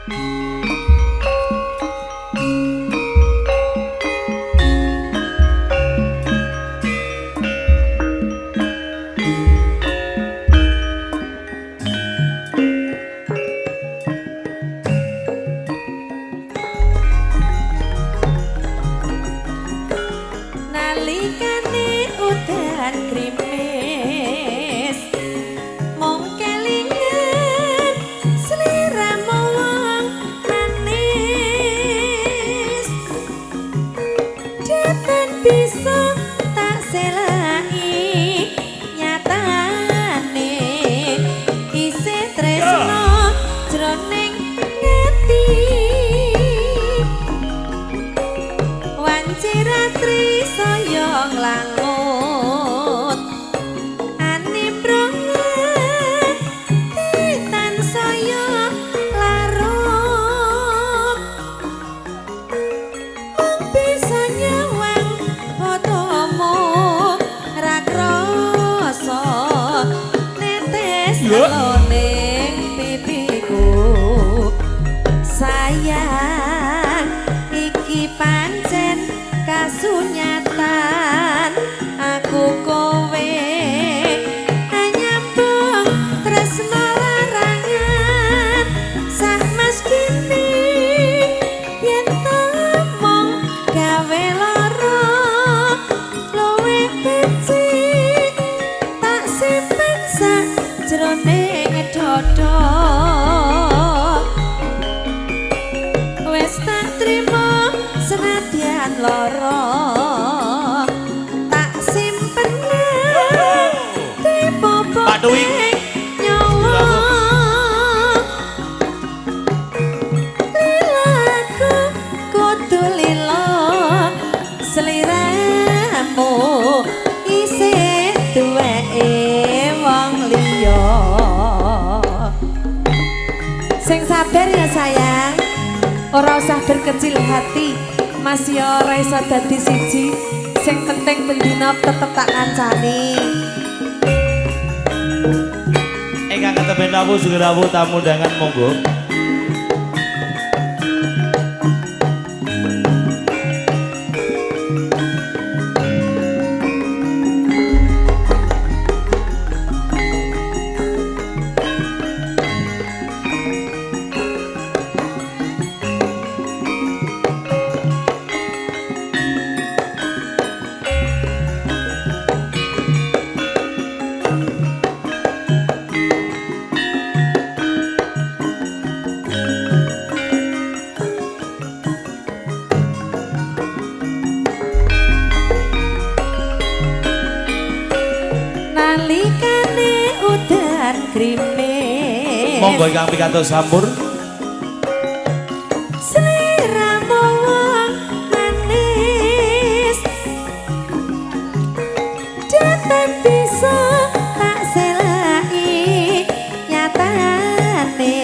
Nalikane udan grimis mung kelingan sliramu wong manis, datan bisa tak selai nyatane isih tresno jroning ati. Wanci ratri saya nglangut animbrongan titan saya larut, mung bisa nyawang fotomu ra krasa netes ning pipiku. Sayang iki pancen kasunyatan, aku kowe anyambung tresno larangan. Sah mas kini yen mung gawe lara luwih becik tak simpen sajroning dada. Wes tak trimo senadyan lara tak simpen Pak Dwi nyawa. Lilaku kudu lila sliramu isih duweke wong liya. Sing sabar ya sayang, ora usah berkecil hati, masih ora iso dadi siji. Sing penting bendina tetep tak kancani. Ingkang keteben rawuh sugeng rawuh tamu undangan monggo. Nalikane udan grimis Monggo ingkang pikantuk sampur. Sliramu wong manis, datan bisa tak selai nyatane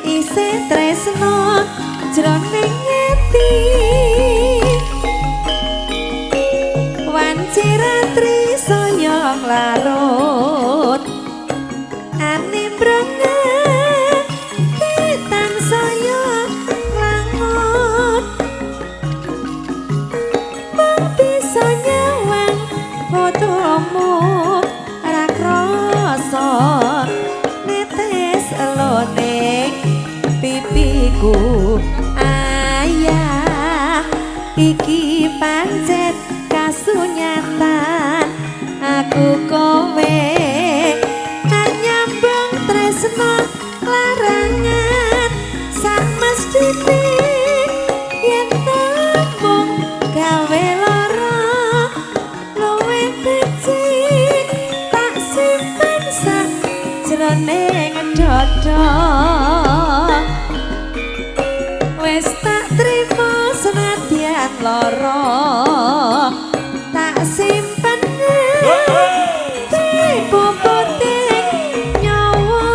isih tresno jroning ati. Wanci ratri saya nglarut animbrongan titan saya nglangut, mung bisa nyawang fotomu ra krasa netes ning pipiku. Ayah iki pancen kasunyatan, aku kowe anyambung tresno larangan. Sak mestine yen mung gawe lara luwih becik tak simpen sajroning dada. Wes tak trimo senadyan lara tak simpen dipopoting nyawa.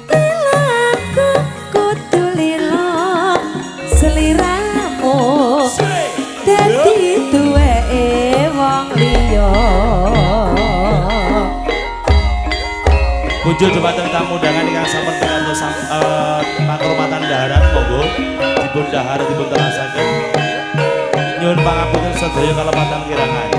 Lilaku kudu lila sliramu dadi duweke wong liya. Tumuju dhumateng tamu undangan ingkang sampun pikantuk pakurmatan daharan, monggo dipun dahar dipun telasaken. Nyuwun pangapunten sedaya kalepatan kirangan.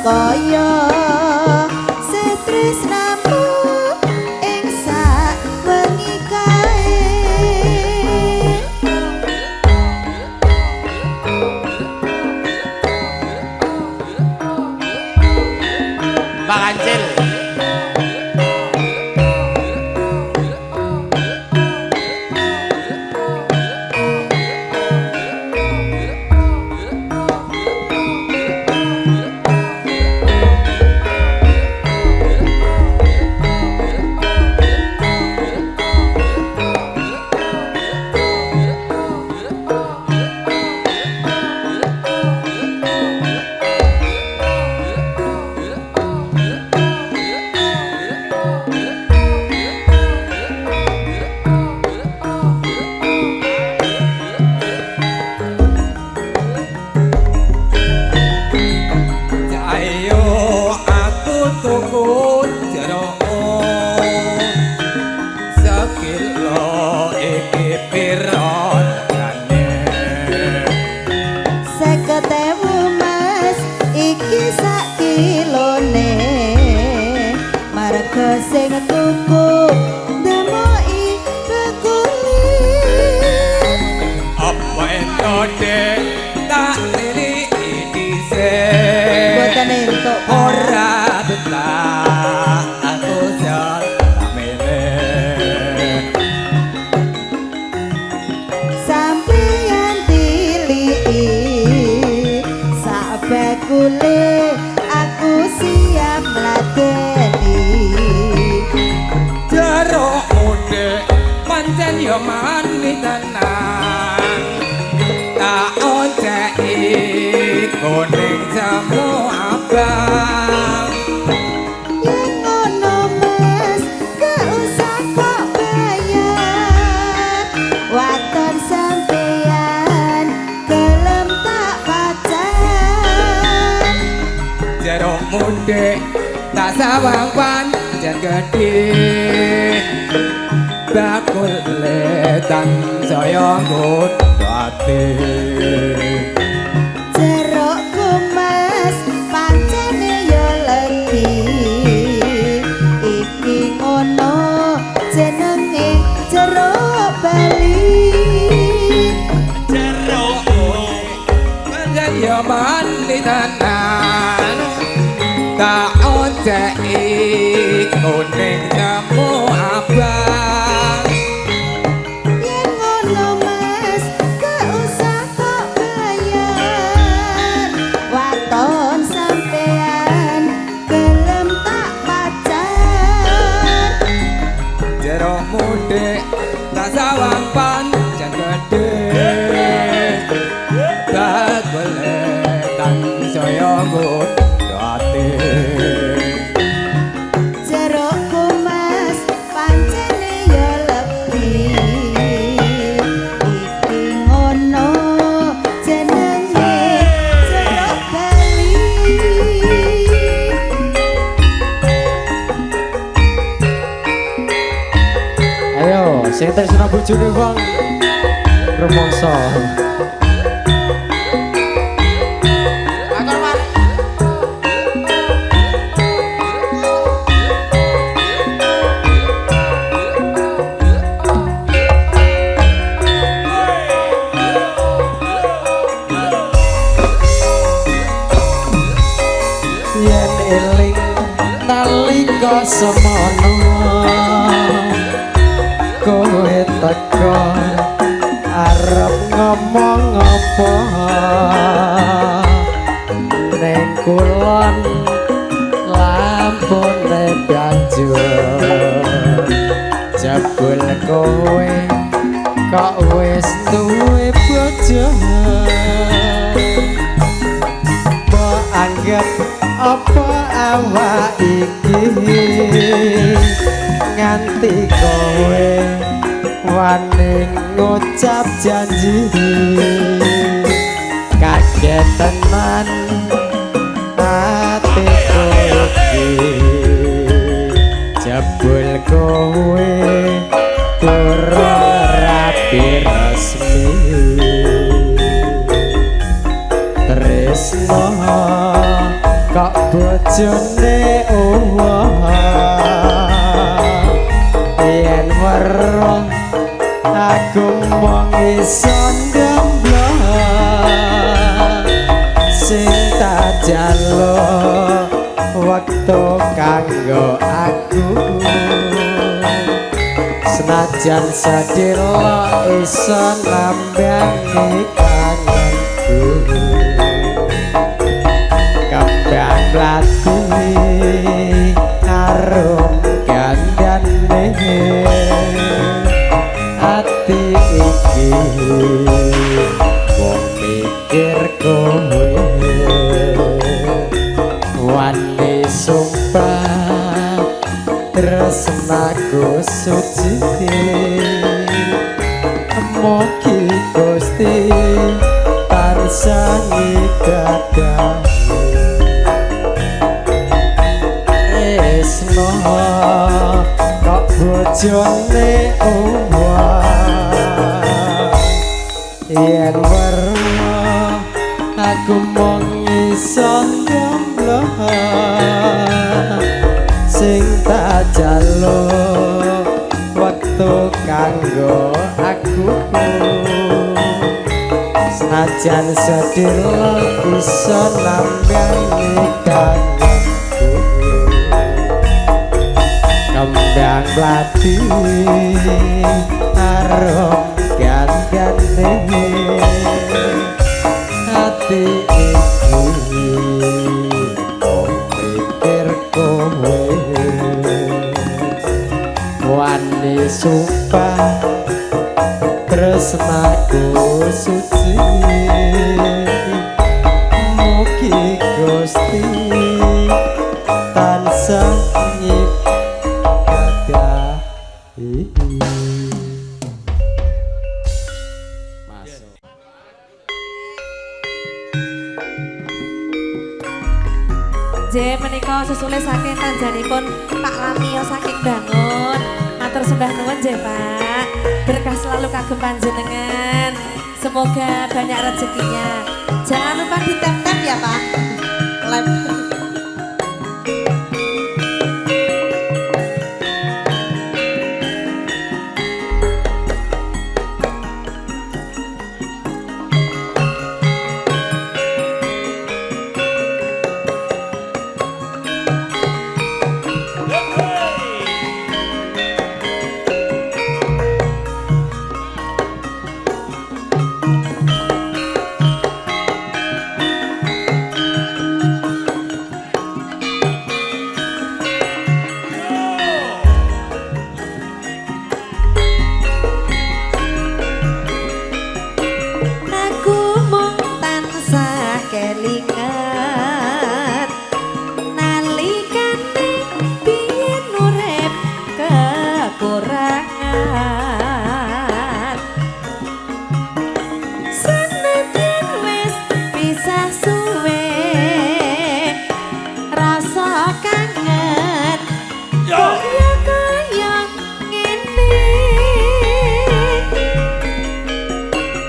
Kaya setresnamu ing sak wengi kae. Pak Kancil. Jerukku mas pancene yo legi iki ngono jenenge jeruk Bali. tenan tak onceki kuning temu abang. Yen ngono Mas gak usah kok bayar, waton sampean gelem tak pacar. Jero mudik tak sawang pancen gedhe, bakule tansaya nggodho ati. Jerukku Mas pancene ya lebih, iki ngono jenenge jeruk Bali. Ayo, sing tresna bojone wong rumangsa. Yen eling nalika semono kowe teko arep ngomong apa ning kulon lampune banjur jebul kowe kok wis duwe bojo. Mbok anggap apa awak iki nganti kowe wani ngucap janji. Kaget tenan atiku iki jebul kowe durung rapi resmi. Tresno kok bojone uwah, yen weruh aku mung iso ndemblok sing tak jaluk wektu kanggo aku. Senajan sedilo iso nambani kangenku. Kembang mlati arum gandane ati iki wong mikir kowe wani sumpah tresnaku suci. Mugi Gusti tansah ngibadahi tresno kok bojone uwah, yen weruh aku mung iso ndemblok sing tak jaluk wektu kanggo aku. Senajan sedilo iso nambani kangenku. Kembang mlati arum gandane ati iki mung mikir kowe wani sumpah tresnaku suci. Mugi Gusti tansah ngibadahi. Masuk. J menika susule saking tanjanipun Pak Lamio saking Bangun. Matur sembah nuwun nggih Pak. Berkah selalu kagem panjenengan. Semoga banyak rezekinya. Jangan lupa di tap-tap ya Pak. Lem.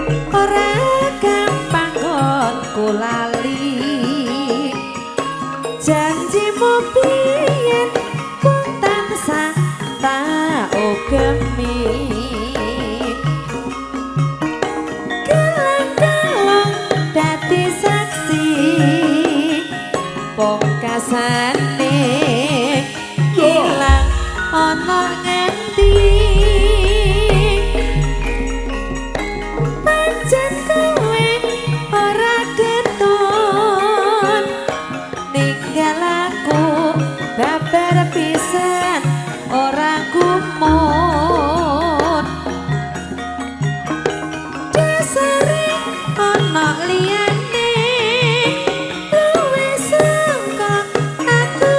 Ora gampang konku lali. Janjimu biyen mung tansah tak ugemi. Gelang-gelung dadi saksi pungkasane ilang ana ngendi. Pancen kowe ora ketun ninggal aku babar pisan ora gumun. Dasare ana liyane luwih sangka aku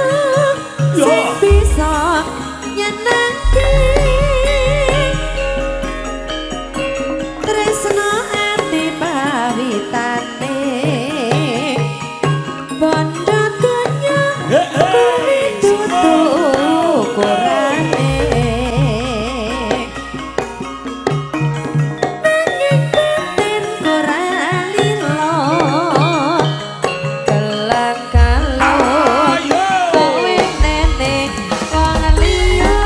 sing bisa nyenengke. Tresno ati pawitane bondo donya kuwi dudu ukurane. Nanging batin ora lilo kelang kalung kowe nenek wong liya.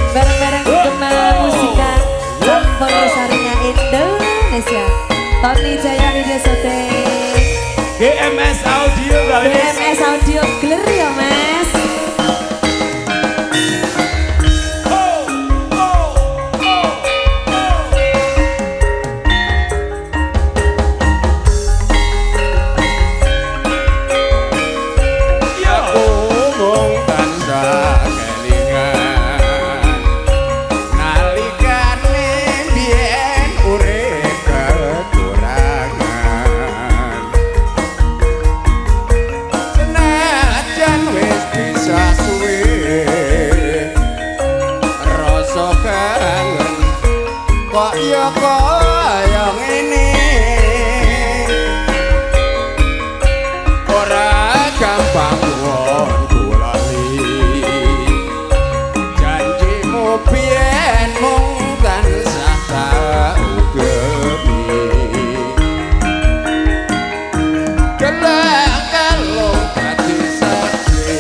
Bareng-bareng Gema Musika Campur Sarinya Indonesia, Tony Jaya Widya Sote, GMS Audio gawe. BMS Audio Gler ya Mas. Oh, oh, oh, oh. Yo. Aku mung tansah kelingan nalikane biyen urip kekurangan. Senajan wis bisa suwe rasa kangen kok ya kaya ngene. Ora gampang wonku lali janjimu biyen mung tansah tak ugemi. Gelak kalung dadi saksi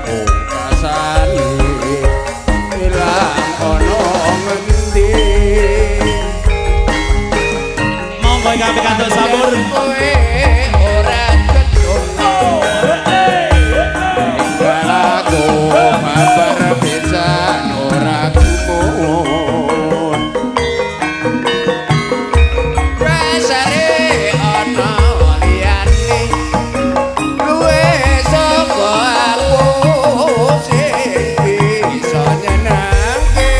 pungkasane ilang ana ngendi. Monggo ingkang pikantuk sampur. Kowe ora ketun ninggal aku babar pisan ora gumun. Dasare ana liyane luwih saka aku sing bisa nyenengke.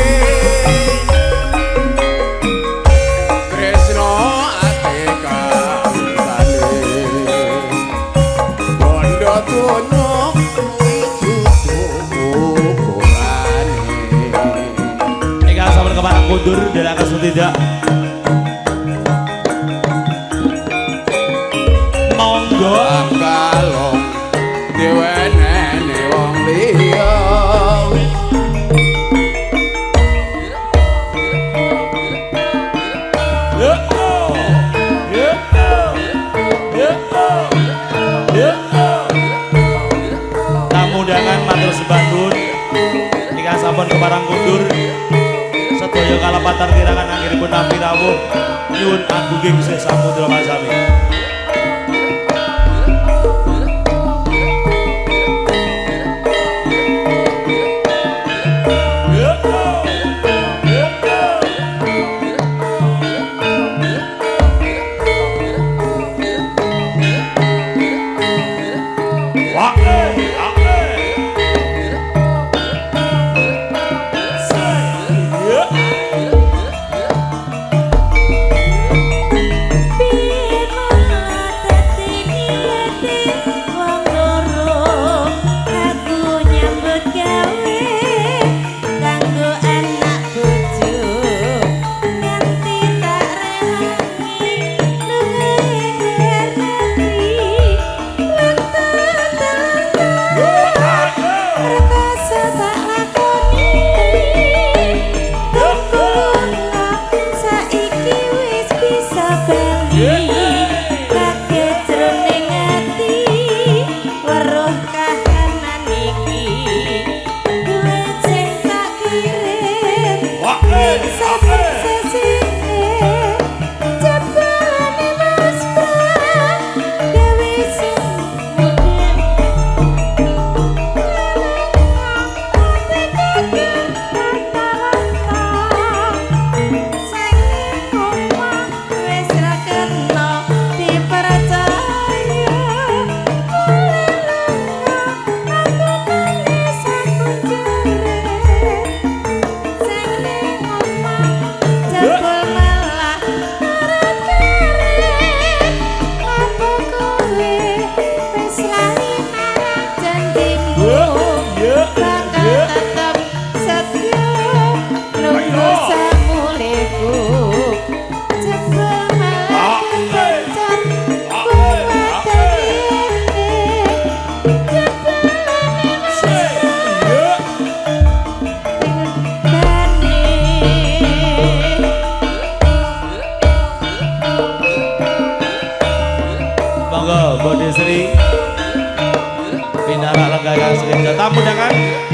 Tresno ati kawitane bondo donya kuwi dudu ukurane. Ingkang sampun kepareng mundur dherekaken tidak. Monggo. Kalong diwenene wong liya. Yo, yo, yo, yo. Tamu undangan matur sembah nuwun ingkang sampun kepareng kundur. Sedaya kalepatan kirangan anggenipun nampi rawuh nyuwun agunging sih samudra masami. Yo, yo, wah, Piye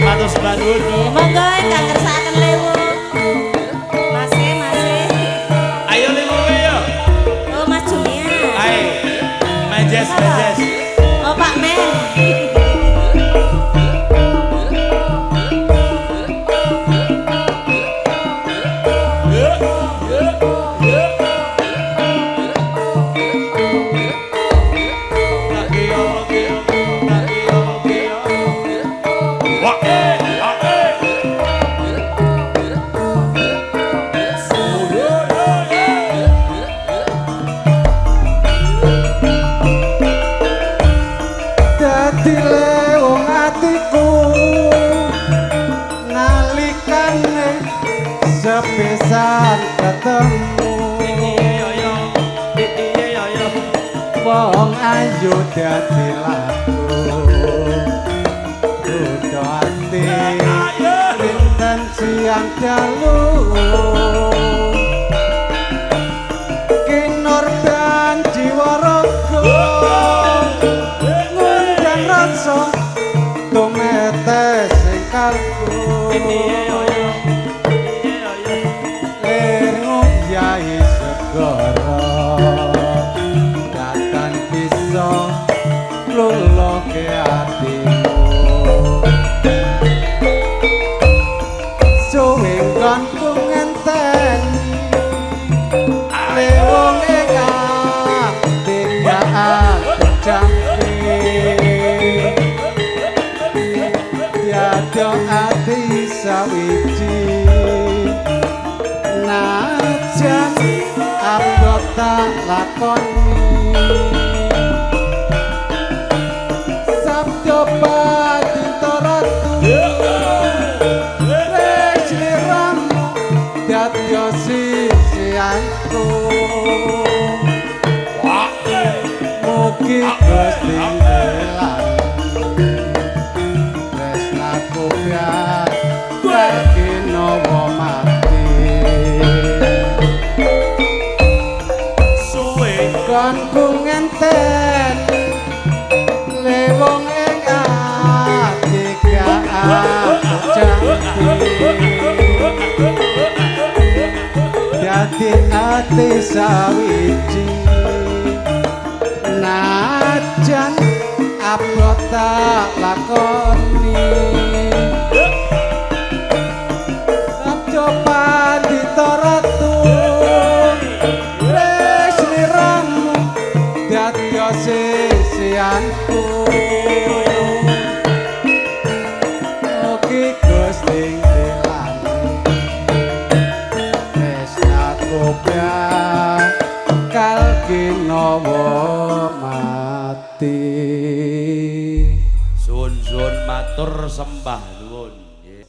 Matur sembah nuwun. Monggo ingkang ngersakaken lewu. Masih, masih. Ayo lewuwe yo. Oh, Mas Jumia. Ayo. Majes, majes. Oh, Pak Men. Dadi lewong atiku nalikane sepisan ketemu wong ayu dadi laku duda ati rinten siang dalu kinorban jiwa raga ngundang rasa tumetes ing kalbu lir nguyahi segara datan bisa luluhke atimu suwe nggonku ngenteni lewong ing ati gak tiada ati sawiji najan abot tak lakoni sabda padinta ratu wis sliramu dadi sisianku mugi Gusti ndelani tresnaku kinowo mati Suwe konku ngenteni lewong ing ati gak dadi ati sawiji najan abot tak lakoni sabda pandita ratu wis sliramu dadi sisianku mugi Gusti ndelani tresnaku bakal kinawa mati. Suwun-suwun matur sembah nuwun. Nggih.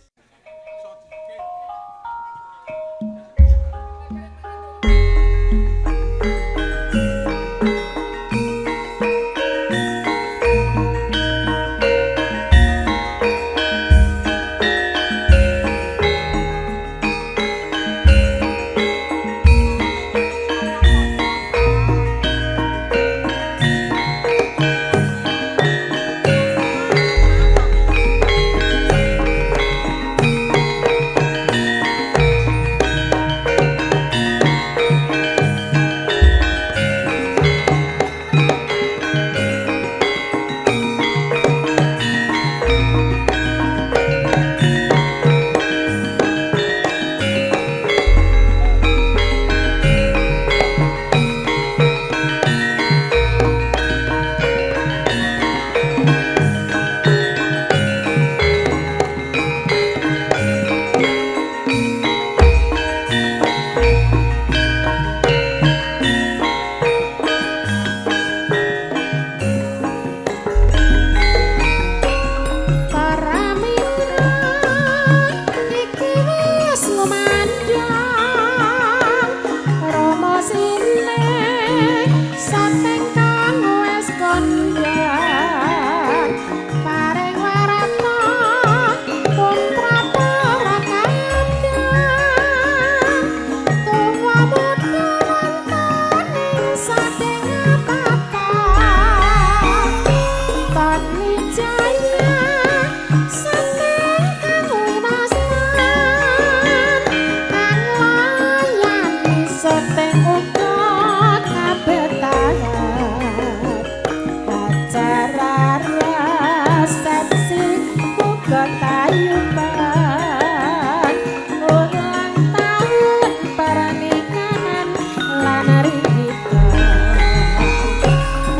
paguyuban ulang tahun pernikahan lan ringkitan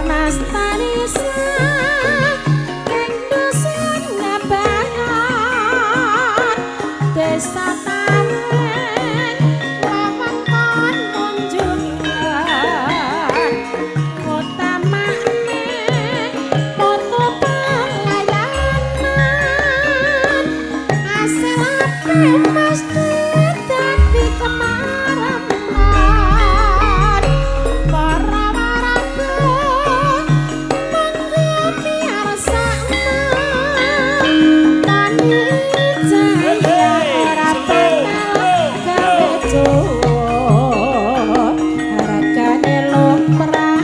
Mas Tanisa ing dusun Ngabahan desa Tawen wewengkon Munjungan kota makne moto pelayanan asil apik mesti dadi kemareman para warga monggo miyarsakna Tani Jaya ora bakal gawe jowo hargane lumrah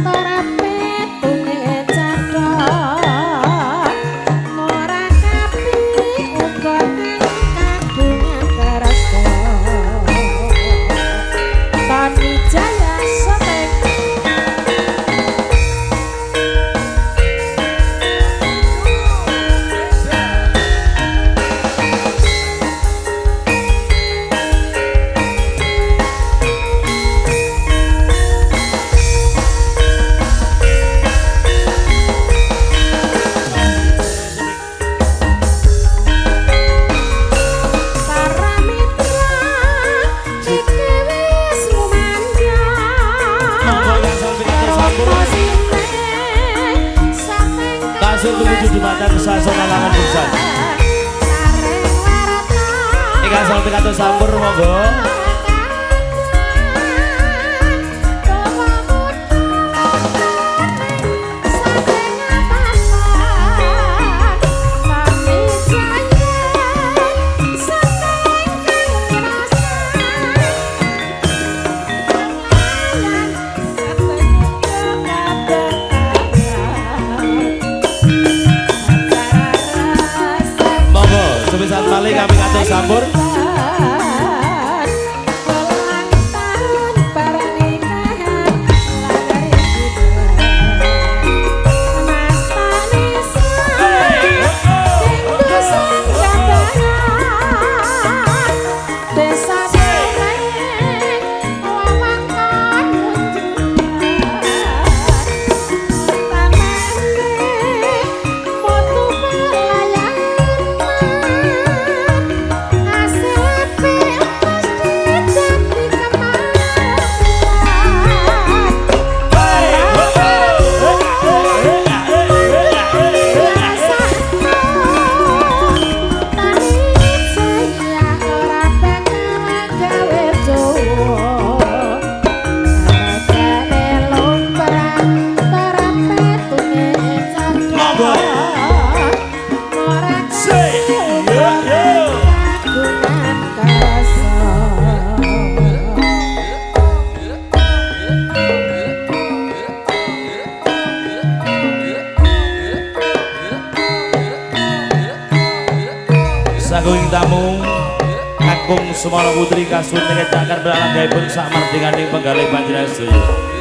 ora petunge cetha ora kapi uga kang kagungan karsa Tani Jaya Sotek. Para mitra iki wis Monggo lumandang ingkang sampun pikantuk sampur. Langsung tumuju dumateng sasana langan beksan. Ingkang sampun pikantuk sampur monggo. Monggo sepisan malih kami katur sampur. Ulang tahun pernikahan Mas Tanisa ing dusun Gabahan desa Sawen wewengkon Munjungan tamane moto pelayanan asil apik mesti dadi kemareman. Monggo. Yo yo. Sagung tamu Kakung Sumono Putri kasuwun ngecaken pralanggahipun samardikaning penggalih panjenengan sedaya.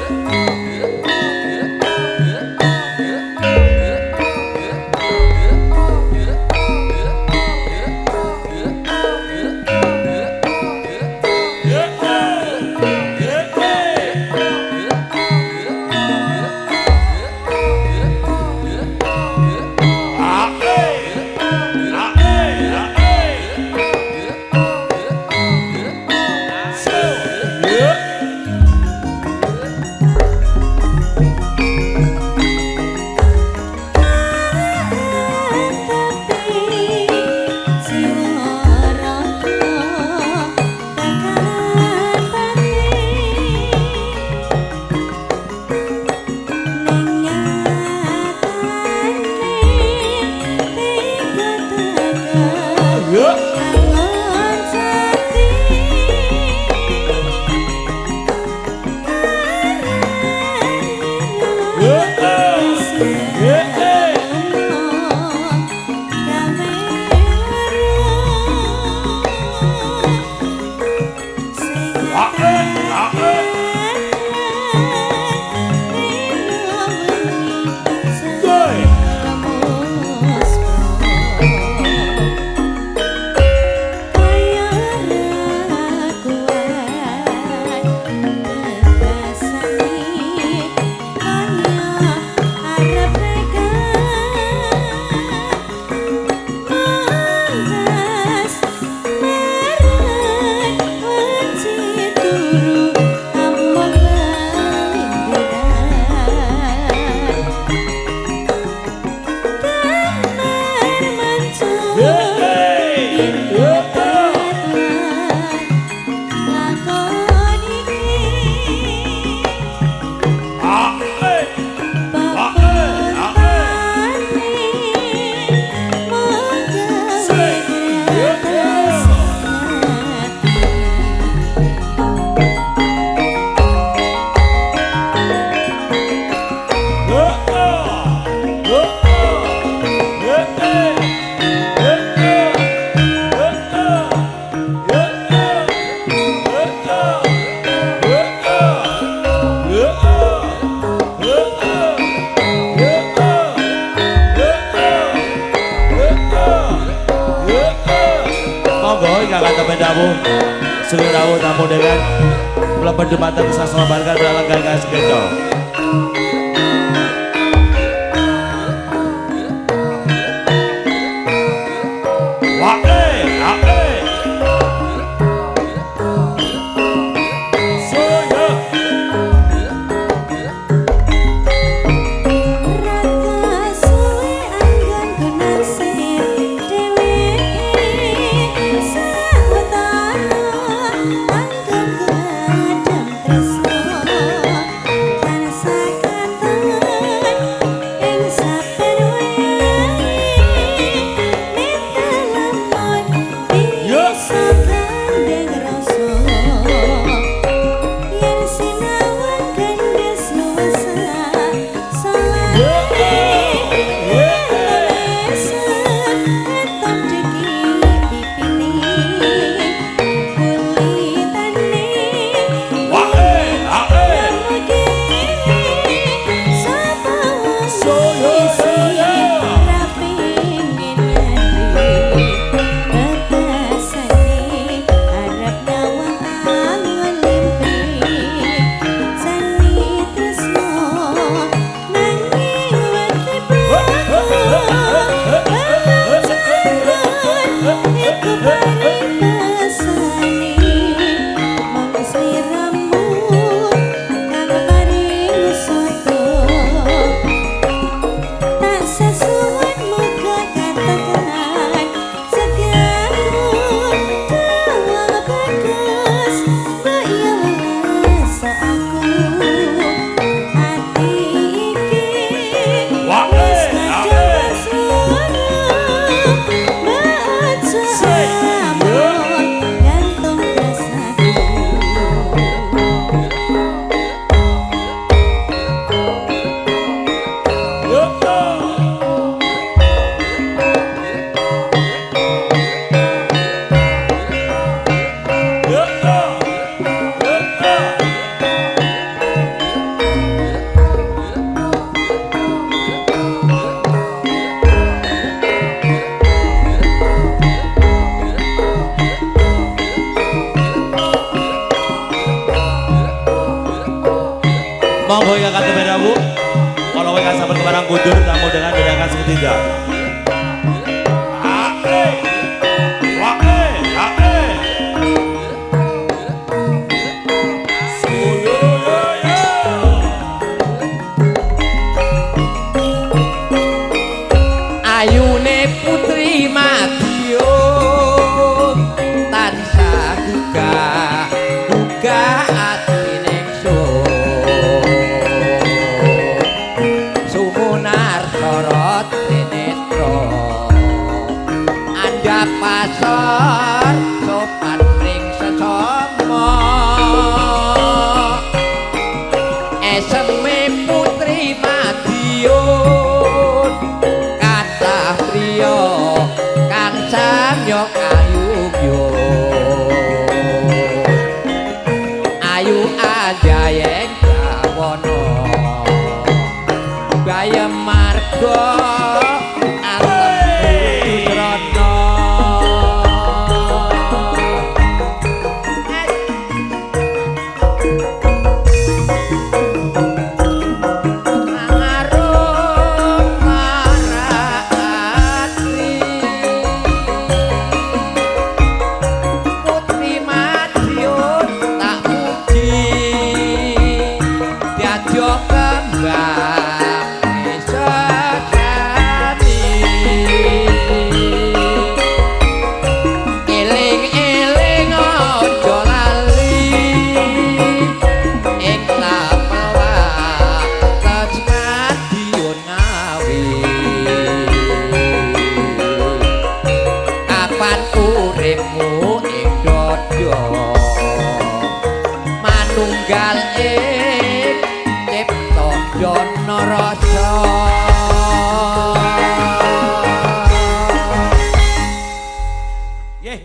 Monggo ingkang katempen dawuh sugeng rawuh tamu dengan mlebet dumateng sastra barkan pralanggan ingkang sekeca. Monggo ingkang katempen dawuh kala ingkang sampun keparang kudur tamu dengan dadakan segitiga. Ayune Putri Madiun tansah gugah gugah atining sun sumunar sorot netra andhap pasor sopan ring sesama eseme Putri Madiun kathah priya kang samya kayugya ayu anjayeng bawana bayem marga atem srana. Mangarung marati Putri Madiun tak puji dadya kembang sejati eling-eling aja lali ing tapelak Tej Madiun Ngawi kapan uripmu ing dada manunggal ing cipta dana rasa. Nggih.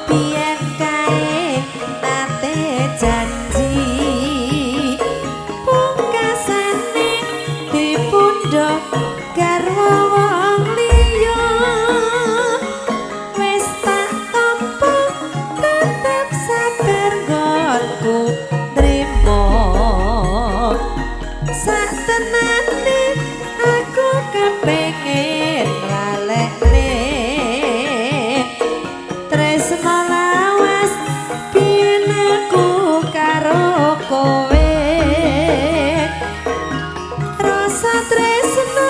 biyen kae nate janji pungkasane dipundhut garwa wong liya wis tak tampa tetep sabar nggonku nrimo satenane aku kepengin nglalekne tresno lawas biyen aku karo kowe rasa tresno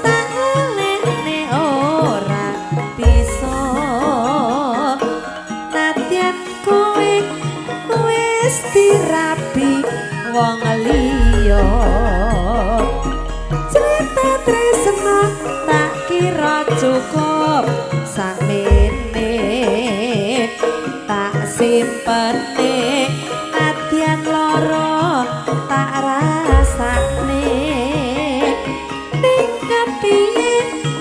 tak lalekne ora bisa nadyan kowe wis dirabi wong liya cerita tresno tak kira cukup sakmene tak simpene nadyan lara tak rasane ning kepiye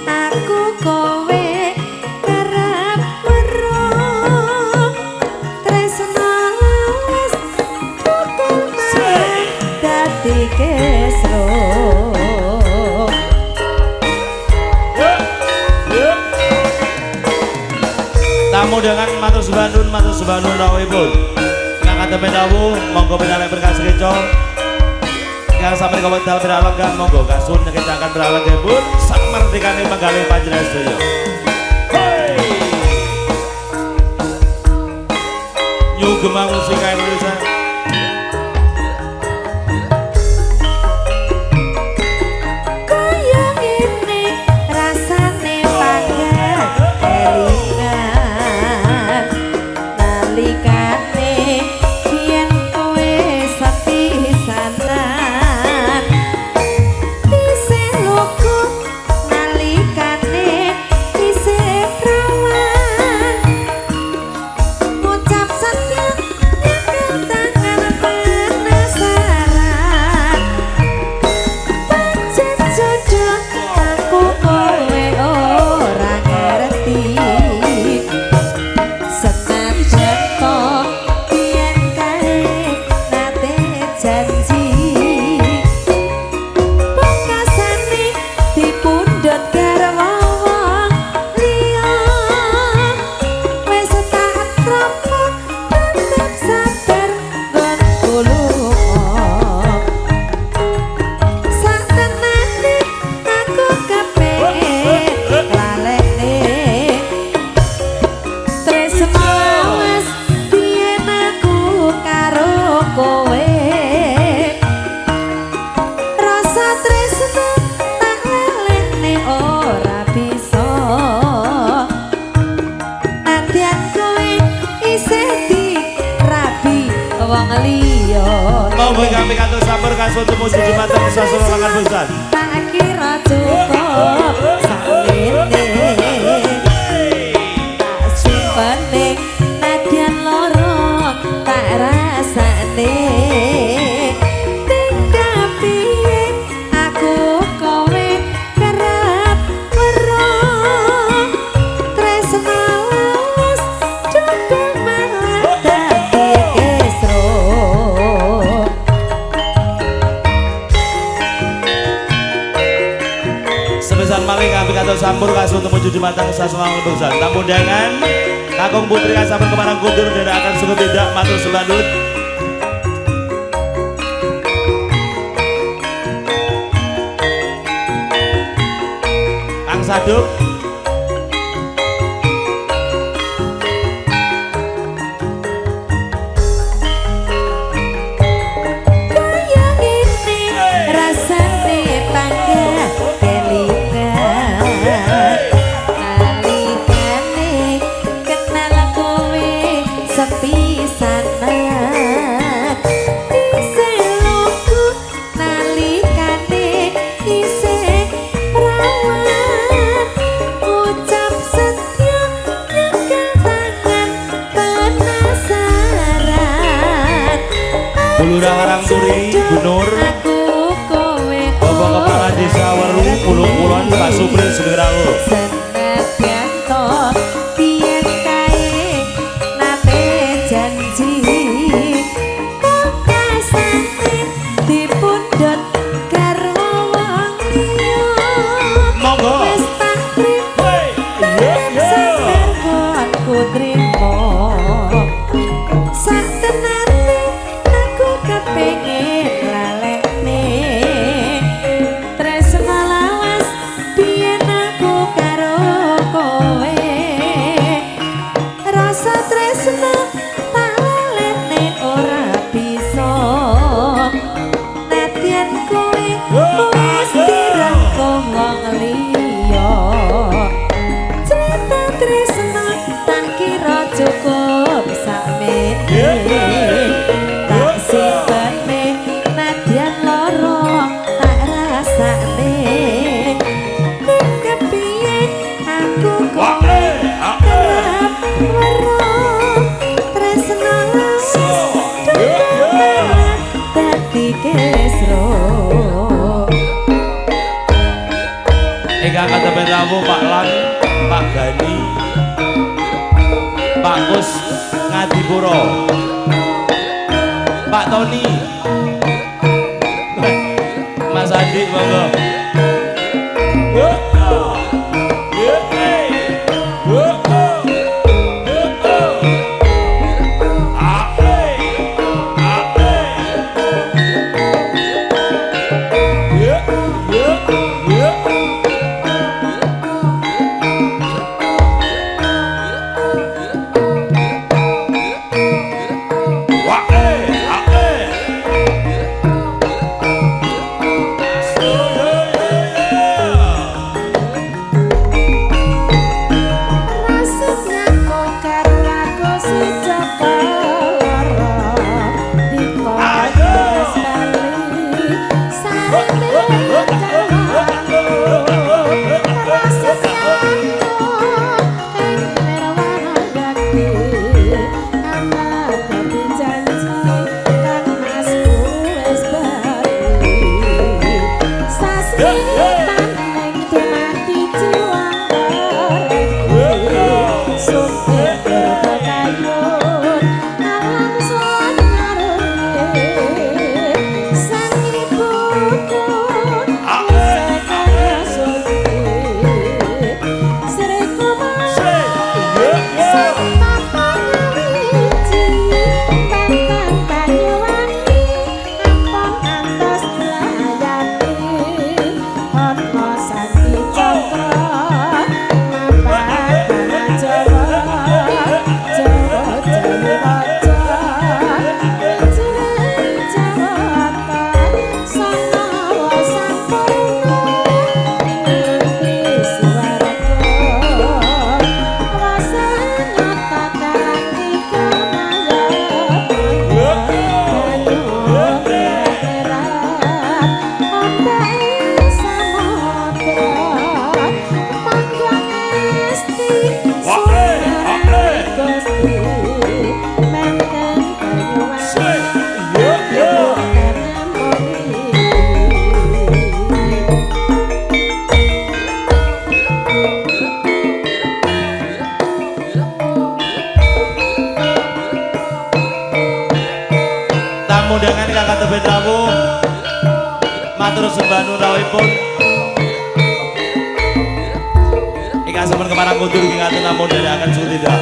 aku kowe kerep weruh tresno wis tukul marang dadi kesro. Tamu dengan matur sembah nuwun rawuhipun. Ingkang katemen dawuh monggo pinarek berkas reca. Ingkang sampun kawedal piralenggan monggo kasuwun nyekecaken piralengganipun sak merdikane manggalih panjenengan sedaya. Hey! New Gema Musika Indonesia. Kaya ngene rasane pangkat kelingan nalikane biyen kowe sepisanan isih lugu nalikane isih prawan ngucap setya nyekel tangan penasaran pancen jodoh aku kowe ora ngerti senajan to biyen kae nate janji pungkasane dipundhut garwa wong liya wis tak trapa tetep sabar nggonku lunga satenane aku kepengin lalekne tresno wis biyen aku karo kowe rasa tresno tak lalekne ora bisa nadyan kowe isih dirabi wong liya. Monggo ingkang pikantuk sampur kasuwun tumuju dumateng sasana langan bosan. Tak kira cukup sakmene tak simpene nadyan lara tak rasane tingkah piye aku kowe kerep weruh tresno wis cukup malah dadi kesro. Sepisan malih kami pikantuk sampur kasuwun tumuju dumateng sasana langan bosan. Tamu undangan kakung putri kasampun kemarang kundur dherekaken sungguh tidak matur sembah nuwun. Kang Saduk. Kaya ngene rasane panggah kelingan nalikane kenal kowe sepisanan isih lugu nalikane isih prawan ucap setya nyekel tangan penasaran. Bu Lurah Karangturi, Bu Nur, aku kowe Bapak Kepala Desa Weru, Pulung Kulon, Pak Supri Sugeng rawuh. Senadyan to biyen kae Sak tenane aku kepengin lalekne tresno lawas biyen aku karo kowe. Rasa tresno tak lalekne ora bisa, nadyan kowe wis dirangkul wong liya. Cerita tresno tak kira cukup sakmene, tak simpene nadyan loro tak rasane. Ning kepiye aku kowe kerep weruh tresno lawas malah dadi kesro. Ingkang katemben rawuh Pak Lang, Pak Gani, Pak Kus Ngadipuro, Pak Tony, Mas Andi monggo. Rasanya karo aku si Joko lara dikon bali sarene kawanku. Rasanya ing nirwana yakti amat dadi janji kang masku wis bali. Sasmitan ing dumadi jiwa supir kayun alam sonarune sang ibuku kaya suci Sri Kumar sang wiji Banten Banyuwangi ampun antos layani ana Sandi Cakra mapan tanah Jawa Jawa Jawa Wijiring Jawata Sanawa sampurna nganti swarga wasana tatangi kamaya banyu berat ombake samudra panggon esti sumarane Gusti Menten Banyuwangi Tamu undangan ingkang katemben rawuh, matur sembah nuwun rawuhipun. Ingkang sampun keparang kundur inggih ngaten namung dherekaken sutindak.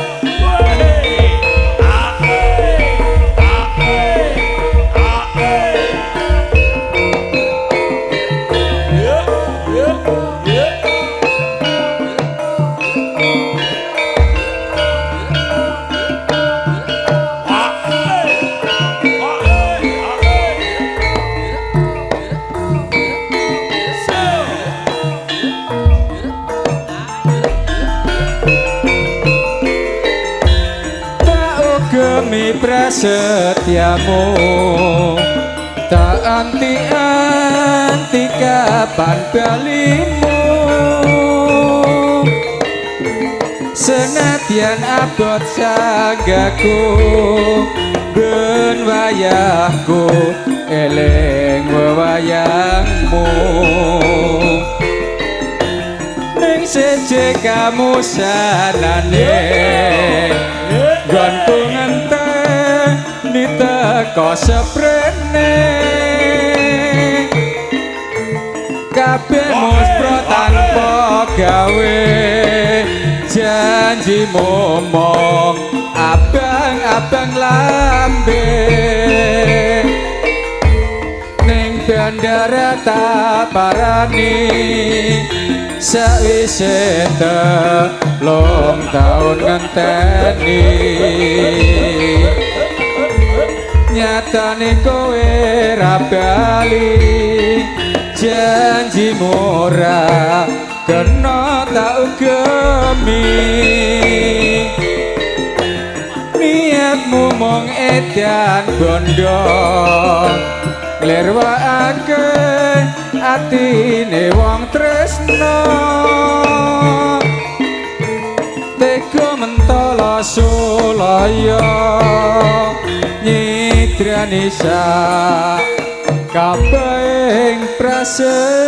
Tak ugemi prasetyamu, tak anti-anti kapan balimu. Senadyan abot sanggaku ben wayahku eling wewayangmu. Ning seje kamu sanane nggonku ngenteni teko seprene. Kabeh muspro tanpa gawe, janjimu mung abang lambe. Ning bandara tak parani sawise 3 taun ngenteni, nyatane kowe ra bali, janjimu ora kena tak ugemi. Niatmu mung edan bondo, nglirwakake atine wong tresno, tega mentala sulaya nyidrani sak kabehing prasetya.